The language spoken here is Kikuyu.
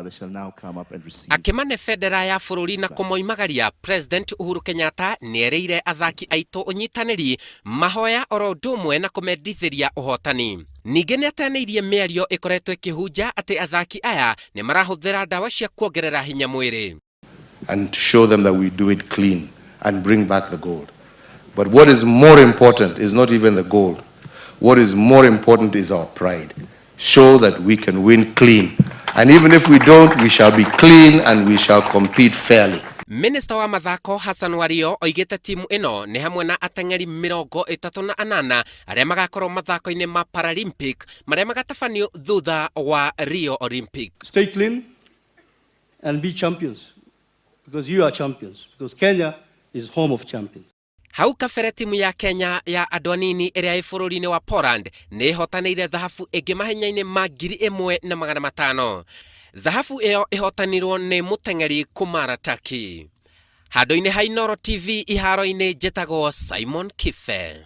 They shall now come up and receive. Akĩmane bendera ya bũrũri na kũmoimagaria, President Uhuru Kenyatta nĩerĩire athaki aitũ ũnyitanĩri, mahoya oro ũndũ ũmwe na kũmendithĩria ũhotani. Ningĩ nĩateanĩirie mĩario ĩkoretwo ĩkĩhunja atĩ athaki aya nĩmarahũthĩra ndawa cia kuongerera hinya mwĩrĩ. And to show them that we do it clean and bring back the gold. But what is more important is not even the gold. What is more important is our pride. Show that we can win clean. And even if we don't, we shall be clean and we shall compete fairly. Minista wa mathako Hassan Wario oigĩte timu ĩno nĩ hamwe na ateng'eri 38 arĩa magakorwo mathako-inĩ ma Paralympic marĩa magatabanio thutha wa Rio Olympic. Stay clean and be champions because you are champions, because Kenya is home of champions. Hau kabere timu ya Kenya ya andũ anini ĩrĩa ĩ bũrũri-inĩ wa Poland nĩ ĩhotanĩire thahabu ĩngĩ mahenya-inĩ ma 1500. Thahabu ĩyo ĩhotanirwo nĩ mũteng'eri Kumara Taki. Handũ-inĩ ha Inooro TV iharo-inĩ, njĩtagwo Simon Kibe.